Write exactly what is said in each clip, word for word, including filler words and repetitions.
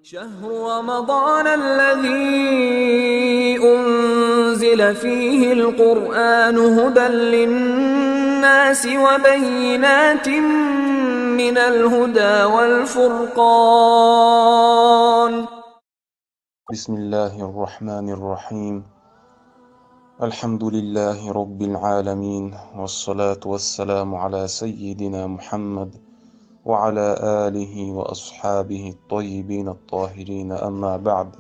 شهر رمضان الذي أنزل فيه القرآن هدى للناس وبينات من الهدى والفرقان. بسم الله الرحمن الرحيم. الحمد لله رب العالمين، والصلاة والسلام على سيدنا محمد وعلى آله وأصحابه الطيبين الطاهرين، أما بعد.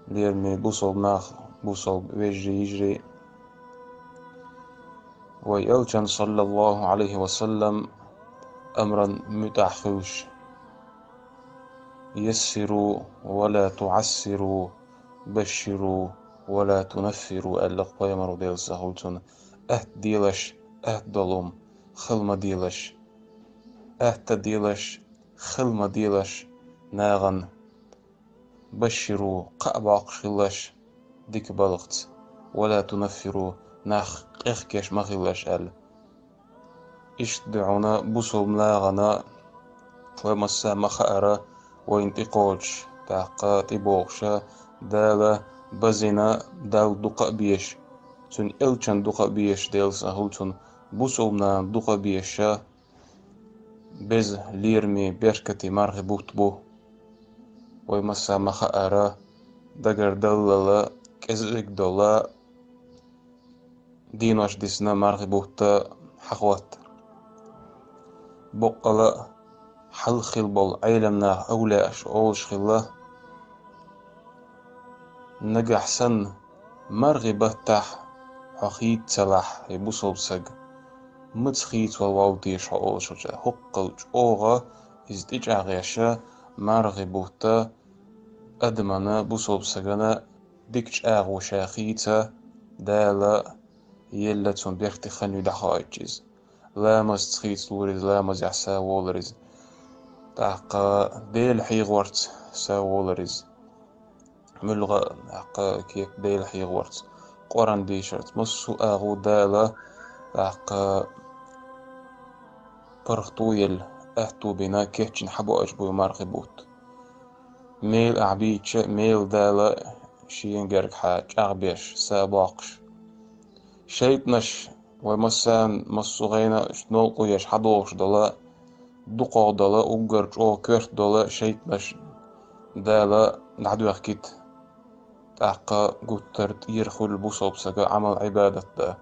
Лераме бусалба нах, бусалба вежарий, йижарий. Вай элчан, саллаллаху алейхи ва саллам, амран муьтӀахь хуьлуш: «Яссиру ва ла туӀассиру, башширу ва ла тунаффиру», — аьлла пайхамаро, Делан салам хуьлда цунна. Атта делаш, атта долу хӀума хала ма делаш. Атта делаш, хала ма делаш нахана. «Башширу», кхаъ боккхуш хилалаш дика балхаца. «Ва ла тунаффиру», нах къехкеш ма хилалаш аьлла. Иштта ду хьуна бусалба нахана, вай массарна ма хаъара, вайна тӀекхочуш, тӀаккха тӀебогӀуша, Дала базина, Далла дукха а безаш, Цуьнан элчан дукха а безаш, Делан салам хуьлда цунна, бусалба нахана дукха а безаша, беза, лераме, беркате мархи бутт бу. Вай массарна ма хаъара, дагардаллал кӀезиг долу денош дисина мархи бутт хьахӀотта. Боккъала а хьалха хилла болу Ӏеламнаха, овлияаш олуш хилла: «Нагахь санна мархи баттахь хьо хийца ца лахь, хӀай бусалба саг, маца хийцавала воллу теша хьо?» олуш, хӀокхул чӀогӀа иза тӀечӀагӀъеш, мархи бутт адамана, бусалба сагана дика чӀагӀо ша хийца, Дала елла, цунна беркате хан ю дӀахоуьйтуш иза. Ламазца хийцалора иза, ламазехь сов волура иза. ТӀаккха Делан хьехорца сов волура иза. Муьлхха а, тӀаккха кепа Делан хьехорца, Къуръан дешарца, массо а агӀор Дала, тӀаккха паргӀато елла, аьтто бина, кечйина хьабоуьйтуш бу мархи бутт. Мел ахь бийцича, мел Дала шена гергахьа чӀагӀбеш, сов боккхуш. ШайтӀанаш, вай массарна, массо а хенахь новкъа еш хьадогӀуш долу, дукхах долу, уггар чӀогӀа коьрта долу шайтӀанаш Дала дӀадоьхкийта. ТӀаккха гуттар а тӀера хуьлу бусалба сага Ӏамал-Ӏибадат дан,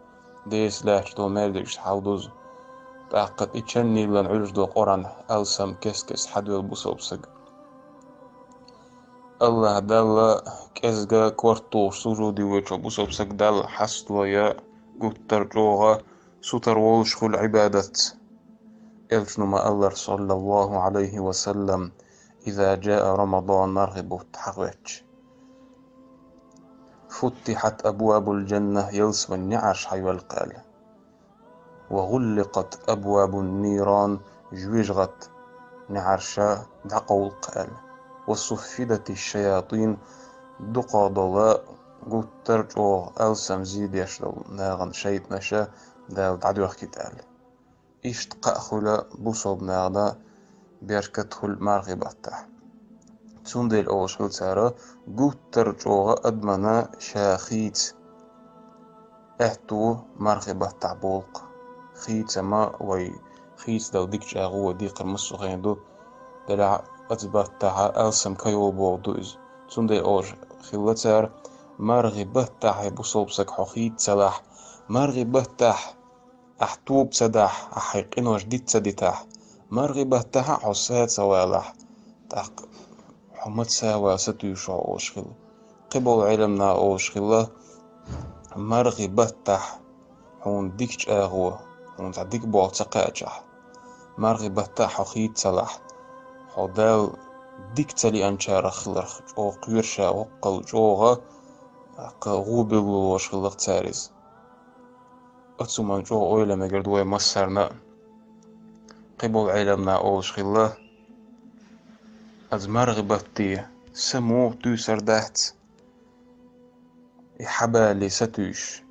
деса лаьтташ долу маьждигаш хьалдузу. ТӀаккха тӀе чаннилла Ӏуьллуш долу Къуръан алсам кест-кеста хьадоьллу бусалба сага. АллахӀ Далла кӀезга, корта тухуш сужуде воьдучу бусалба сага Далла хьастало ян гуттар а чӀогӀа сутара волуш хуьлу Ӏибадатца. Элчано ма-аллара, саллаллаху Ӏалайхи ва саллам: «Иза жаа Рамадан», мархи бутт хьахӀоьттича, «футтихьат абвабул жанна», ялсаманин неӀарш хьайоьллу-кх аьлла. «Ва гӀулликъат абвабун ниран», жоьжахатин неӀарш дӀакъовлу-кх аьлла. «Ва суффидатиш шаятин», дукхах долу, гуттар а чӀогӀа алсам зе деш долу нахана шайтӀанаш Дала дӀадоьхкийта аьлла. Иштта кхаъ хуьлу бусалба нахана, беркат хуьлу мархи баттахь. Цундела олуш хилла цара, гуттар а чӀогӀа адамана ша хийца аьтто мархи баттахь болу-кх. Хийца ма вай, хийцадала дика чӀагӀо вай декхар массо а хенахь ду, делахь оцу баттахь алсам кайо бохург ду иза. Цундела олуш хилла цара, мархи баттахь, хӀай бусалба саг, хьо хийца ца лахь, мархи баттахь ахь тоба ца дахь, ахь хьайн къинош диц ца дитахь, мархи баттахь а хьо сов ца валахь, тӀаккха хьо маца сов вала сатуьйсуш ву олуш хилла. Кхиболу Ӏеламнаха олуш хилла, мархи баттахь хьуна дика чӀагӀо, хьуна цхьа дика болх ца кхаьчахь, мархи баттахь хьо хийца ца лахь, хьо Дала дика ца лиъначарах хиларх чӀогӀа кхоьруш, хӀокхул чӀогӀа, тӀаккха гӀо билгалдолуш хилла-кх цара иза. Оцу хӀуманна чӀогӀа ойла мегар ду вай массарна а. Кхиболу Ӏеламнаха олуш хилла, оцу мархи батте са муха туьйсур дац, и хьабале сатуьйсуш,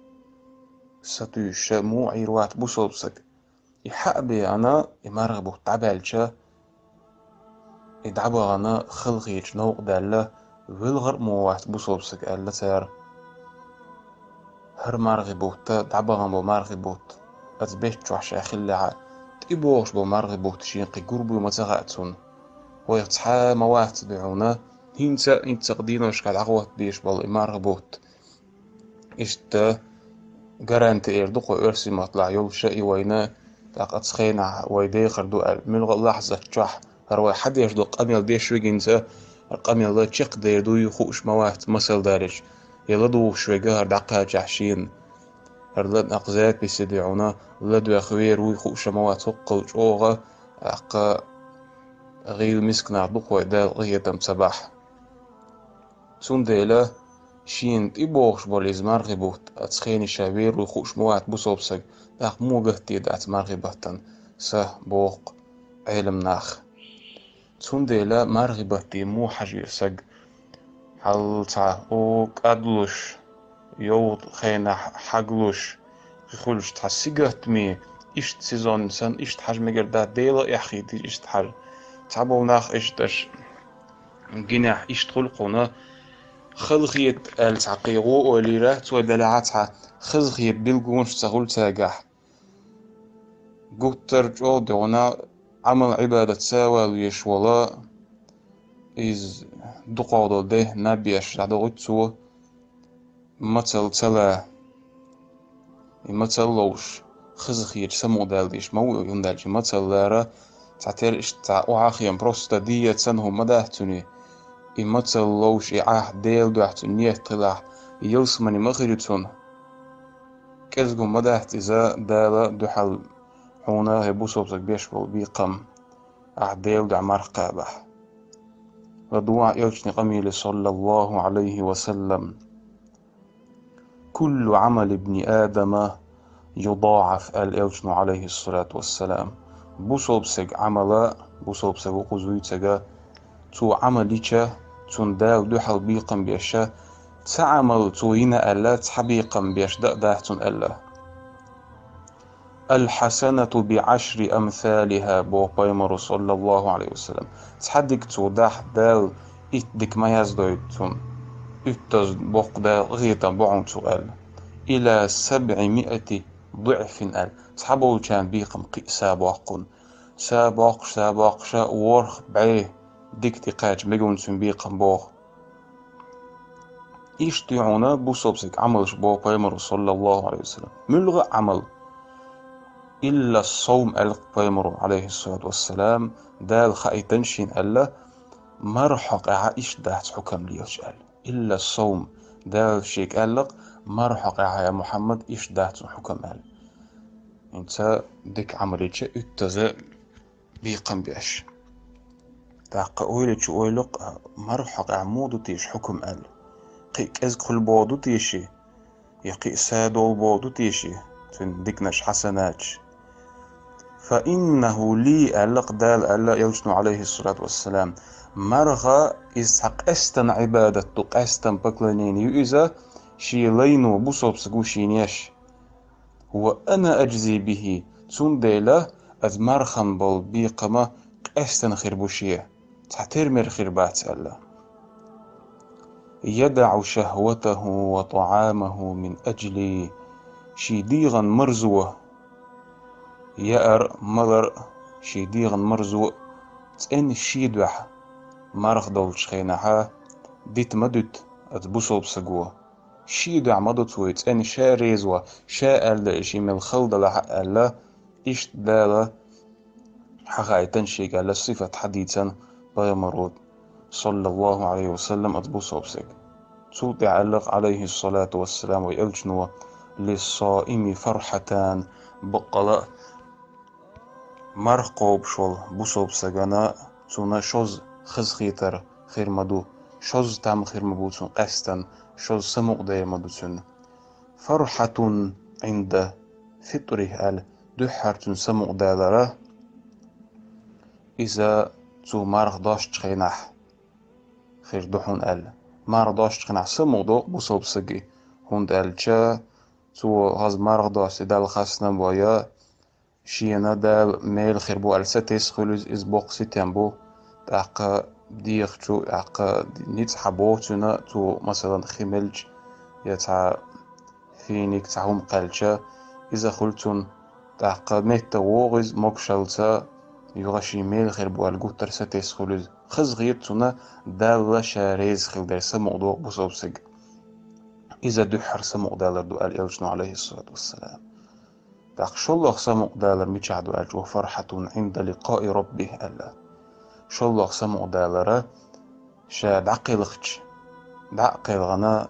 сатуьйсуш муха Ӏийр вац бусалба саг. И хьа а беана, и мархи бутт дӀабаьлча, И дӀабахана халахеташ новкъа даьлла, велхар а ма вац бусалба саг, аьлла цара. ХӀара мархий бутт, дӀабахана бола мархий бутт, аз бетта чохь ша хиллехьа, тӀебогӀуш бола мархий бутт шена кхин гур буй ма ца хаьа цунна. Вайх цхьа а ма вац дуьхьуна, хӀинца а, хӀинца а денош кхаь дӀахӀотта дезаш бола и мархий бутт. Иштта гаранти эр ду кхо оьрсийн маттахь йолуша и вайна, тӀаккха оцу хенахь вай дехар ду аьлла. Муьлхха а лахьзат чохь хӀара вай хьадеш ду къамел деш вигинца, хӀара къамел чекхдер дуй хууш ма вац, масал далийча, я ладугӀуш вега хӀара дӀакхачахь шена. ХӀара ла нах записи дуьхьуна, ладоьгӀна вер вуй хууш ма вац хӀоккхул чӀогӀа, тӀаккха гӀийла миска нах ду кхо Дала къинхетам ца бахь. Цундела шена тӀебогӀуш болу иза мархий бутт, оцу хенахь ша вер вуй хууш ма вац бусалба саг, тӀаккха муха гатде дац мархий баттана, са боху Ӏелам наха. Цундела мархий батте муха хьажийра саг? Хьал цхьа, о, кӀадлуш, йовха хенахь хьаглуш, кхин хуьлуш цхьа сингаттаме, иштта сезон санна, иштта хьажа мегар дац, Дела а эхь хийтира иштта хьажа. Цхьаболу нах иштта аша гинехь иштта хуьлу кхуна, халахета аьлла цхьа кхин гӀо ойла йира, цо делахь а цхьа хазахета билгалонаш ца хуьлу цаьргахь. Гуттар а чӀогӀа дуьхьуна Ӏамал-Ӏибадат савал веш вола, иза дукхах долу де наб еш дӀадохуьйту цо, мацалла ца лан. И мацалла ловш, хазахеташ самукъадаьлла деш ма ву, хӀунда аьлча и мацалла лара цхьатерра иштта цхьа охьахиъна, просто дийца санна хӀума ма дац цуьнан. И мацалла ловш, и Ӏахь Делан дуьхьа цуьнан ниет хилахь, ялсамани ма хир ю цунна. КӀезиг хӀума ма дац иза Дала дуьхьал хьуна хӀе бусалба саг беш болу бекхам, ахь Делан дуьхьа марха кхабахь. ЛадугӀа элчане къамеле, саллаллаху Ӏалайхи ва саллам. «Куллу Ӏамали ибни Адама юдаӀаф», аьлла элчано, Ӏалайхиссалату вассалам. Бусалба саг Ӏамала, бусалба саг ву кхуза вуьйцург, цо Ӏамал йича, цунна Дала дуьхьал бекхам беша, цхьа Ӏамал цо йина аьлла, цхьа бекхам беш дан а дац цунна аьлла. «Ал-хьасанату би Ӏашри амсалиха», боху пайхамаро, саллаллаху Ӏалайхи ва саллам. Цхьа дика цо дахь, Дала итт дика ма яздойту цунна. Уьттаза боккха Дала къинхетам бо хьуна цо аьлла. «Иля сабӀи миати диӀфин», аьлла. Цхьаболчарна бекхам кхин а са боккхуна. Са боккхуш, са боккхуша ворхӀ бӀе дика тӀекхача мегар ду цуьнан бекхам боху. Иштта ю хьуна бусалба саг Ӏамалш, боху пайхамаро, саллаллаху Ӏалайхи ва саллам. Муьлха а Ӏамал. «Илля ссовм», аьлла пайхамаро, Ӏалайхиссалату вассалам, Дала хаийтина шена аьлла, марха хьокъехь иштта дац хьукам лелаш аьлла. «Илля ссовм», Дала шега аьлла-кх, марха хьокъехь, я Мухьаммад, иштта дац хьукам аьлла. ХӀинца дика Ӏамал йича уьттаза бекхам беш. ТӀаккха ойла йича ойла-кх, марха хьокъехь муха ду теша хьукам аьлла? Кхин а кӀезиг хуьлу боху ду теша? Я кхин а са долу боху ду теша цуьнан диканаш, хьасанаташ? «Фа иннаху ли», аьлла-кх Дала, аьлла элчано, Ӏалайхиссалату вассалам, марха иза цхьа къаьстина Ӏибадат ду, къаьстина поклонение ю иза, шен лайно, бусалба саго шена еш. «Ва ана аджзи бихи», цундела аса мархан болу бекхама къаьстина хир бу шен, цхьатерра мер хир бац аьлла. «ЯдаӀу шахватаху ва таӀамаху мин аджли», шен дегӀан марзо, яар а, малар а, шен дегӀан марзо а цӀена шен дуьхьа, марха долчу хенахьа дита ма дуьту аса бусалба саго. Шен дуьхьа ма ду цо и цӀена, ша резо, ша аьлла, и шен мел хала далахь а аьлла, иштта Дала хьахаийтина шега аьлла, сифат хьадийцина пайхамаро, саллаллаху Ӏалайхи ва саллам, аса бусалба саг. Цул тӀаьхьа аьлла-кх, Ӏалайхиссалату вассалам, вай элчано: «Лиссаими фархьатан», баккъала а марха кхобуш волу бусалба сагана, цунна шозза хазахетар хир ма ду, шозза там хир ма бу цунна къаьстина, шозза самукъадар ма ду цуьнан. «Фархьатун Ӏинда фитрих», аьлла, дуьххьара цуьнан самукъадалара, иза цо марха достучу хенахь хир ду хьуна аьлла. Марха достучу хенахь самукъадо бусалба саги, хӀунда аьлча цо хаза марха достий Далла хастам бо я шена Дала мела хир бу аьлла сатесна хуьлу иза, иза боккха ситем бу. тӀаккха дехачу, тӀаккха ницкъ хьабоцуна цо, масалан, хи мелча, я цхьа финик, цхьа хӀума кхаьлча, иза хуьлу цунна, тӀаккха метта вогӀу иза могушалца, юха шен мел хир бу аьлла гуттар сатесса хуьлу иза. Хазахета цунна Далла ша реза хила дара, самукъадоху бусалба саг. Иза дуьххьара самукъадалар ду аьлла элчано, алейхиссалату вассалам. ТӀаккха шоллагӀа самукъадалар мичахь ду аьлча, ва фархьатун Ӏинда ликъаи раббих аьлла. ШоллагӀа самукъадалара ша дӀакхелхача, дӀа а кхелхана,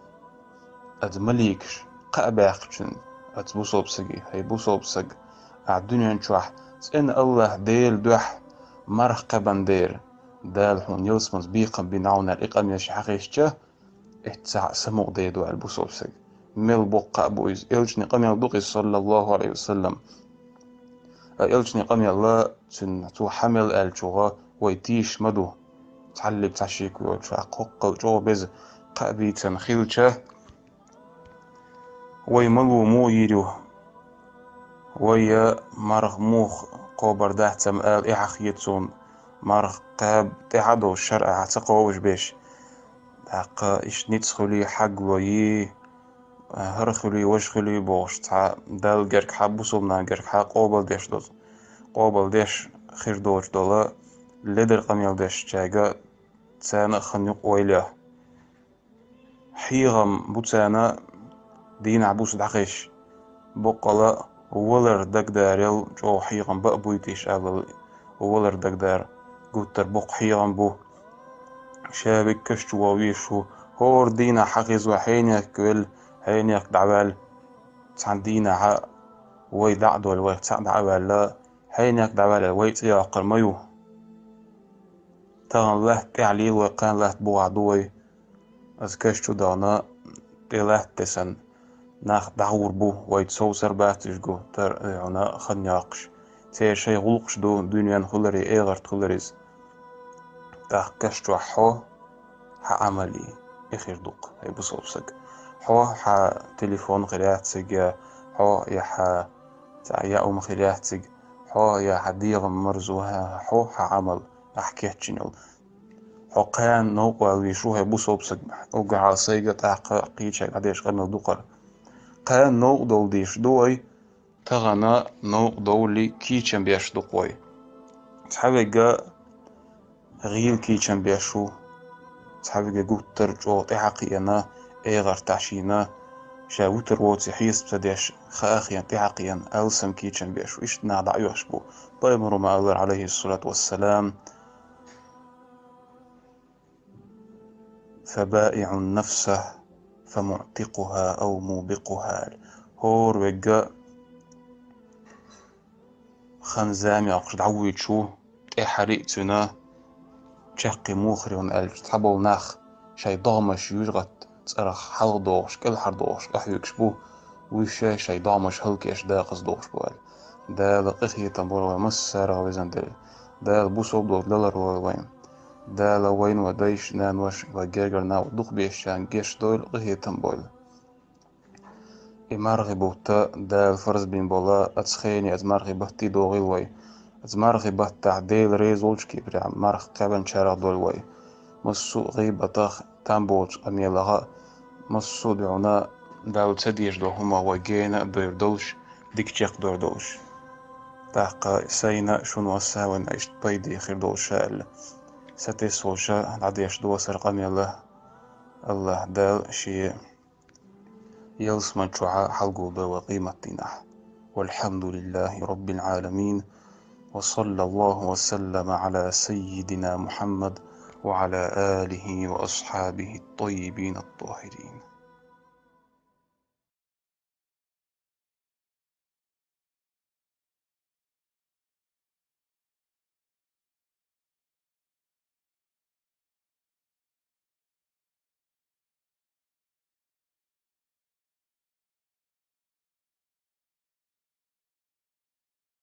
оцу маликаш кхаъ баьккхачун, оцу бусалба саги, хӀай бусалба саг, ахь дуьнен чохь цӀена Аллахь Дела дуьхьа марха кхаьбна дера, Дала хьуна ялсаманца бекхам бина хьуна аьлла, и къамел ша хьахезча, эццахь а самукъадер ду аьлла бусалба саг. Мел боккха а бу иза. Элчане къамел ду-кх иза, саллаллаху алейхи ва саллам. Ткъа элчане къамел а, цуьнан цо хьан мел аьллачугӀа вай тийша ма ду. Цхьаллиг цхьа шеко йоцуш, хӀоккхул чӀогӀа беза кхаъ бийцина хилча, вай малув муха йийр ю? Вай марха муха кхобур дац-м ала, эхь хета суна, марха кхаба тӀаьхьа долуш шарӀехь ца кхобуш берш. ТӀаккха иштта ницкъ хуьлий, хьаг лой, хӀара хуьлий, важа хуьлий бохуш, цхьа Далла гергахьа, бусалба нахана гергахьа къобалдеш долу, къобалдеш хир доцуш долу ледара къамел деш чаьрга, царна а хан юкъа ойла. ХьехамБу царна дийнахь-буса дӀахезаш, боккъала валар дагадарал чӀогӀа хьехам бан а буй-те аьлла, валар дагадара гуттар боккха хьехам бу. Ша веггаш чу ван везаш ву, хӀора дийнахь хьахеза хьенех велла, хьенех дӀаваьлла, цхьана дийнахьа вай дӀа а довлий, вайх цхьаъ дӀа а ваьлла, хьенех дӀаваьлла вай цӀе йоккхур ма ю. Тахана латта тӀехь лела вай, кхана латта бухахь ду вай. Аса каш чу дахана, тӀе латта тесна, нах дӀагӀур бу, вайца совсар бац уьш гуттар а хьуна хан йоккхуш. Церан шайн гӀуллакхаш ду, дуьнен хуьларий, эхарт хуьларий иза. ТӀаккха каш чохь хьо, хьан Ӏамал и хир ду-кх, хӀай бусалба саг. Хьо, хьан телефон хир яц цига, хьо, я хьан цхьа яа хӀума хир яц цига, хьо, я хьан дегӀан марзо, хьо, хьан Ӏамал, ахь кечйина йолу. Хьо кхана новкъа вала везаш ву, хӀай бусалба саг, уггар хьалха сайга, тӀаккха кхечаьрга дӀадеш къамел ду-кх хӀара. Кхана новкъа довла дезаш ду вай, тахана новкъа довлий кийчам беш ду-кх вай. Цхьаверг гӀийла кийчам беш ву, цхьаверг гуттар а чӀогӀа тӀаьхьа кхиъна, эхартахь шена, ша вуьтур воций хьесап ца деш, хаа хиъна, тӀаьхьа кхиъна, алсам кийчам беш ву. Иштта нах дӀаоьхуш бу. Пайхамаро ма-аллара, алейхиссалату вассалам: «Фабаиъун нафсаху фамуътикъуху ау мубикъуху», — аьлла. ХӀора верг хан-зама йоккхуш дӀавуьйтуш ву, тӀаьххьара а цуьнан чаккхе муха хир ву аьлча, цхьаболу нах шайн догӀмаш юьжгӀат цӀарах хьалха дохуш, кӀелхьара дохуш къахьоьгуш бу, уьш шайн догӀмаш хӀаллакъеш дакъаза дохуш бу аьлла. Дала къинхетам бойла вайн массарах, везан Дела. Дала бусалба долчу лалар лойла вайн. Дала вайна вайн дайша, наноша, вайн гергара накъосташна, дукхахбершна гечдойла, къинхетам бойла. И мархи бутт Дала фарз бина болу оцу хене, оцу мархи баттахь догӀийла вай. Оцу мархи баттахь Дела реза волчу кепарехь марха кхаьбначарах дойла вай. Массо а гӀийбатах, там боцу къамелах а, массо а дуьхьал Далла ца дезаш долу хӀума вай гена а дойр долуш, дика чекхдойр долуш. ТӀаккха сайна а, шуна а, массарна а вайна иштта пайде хир долуш аьлла, сатесна волуш дӀадеш ду аса хӀара къамел. АллахӀ Дала Шен ялсамани чохь хьалагулдойла вай къематдийнахь. والحمد لله رب العالمين، وصلى الله وسلم على سيدنا محمد وعلى آله وأصحابه الطيبين الطاهرين.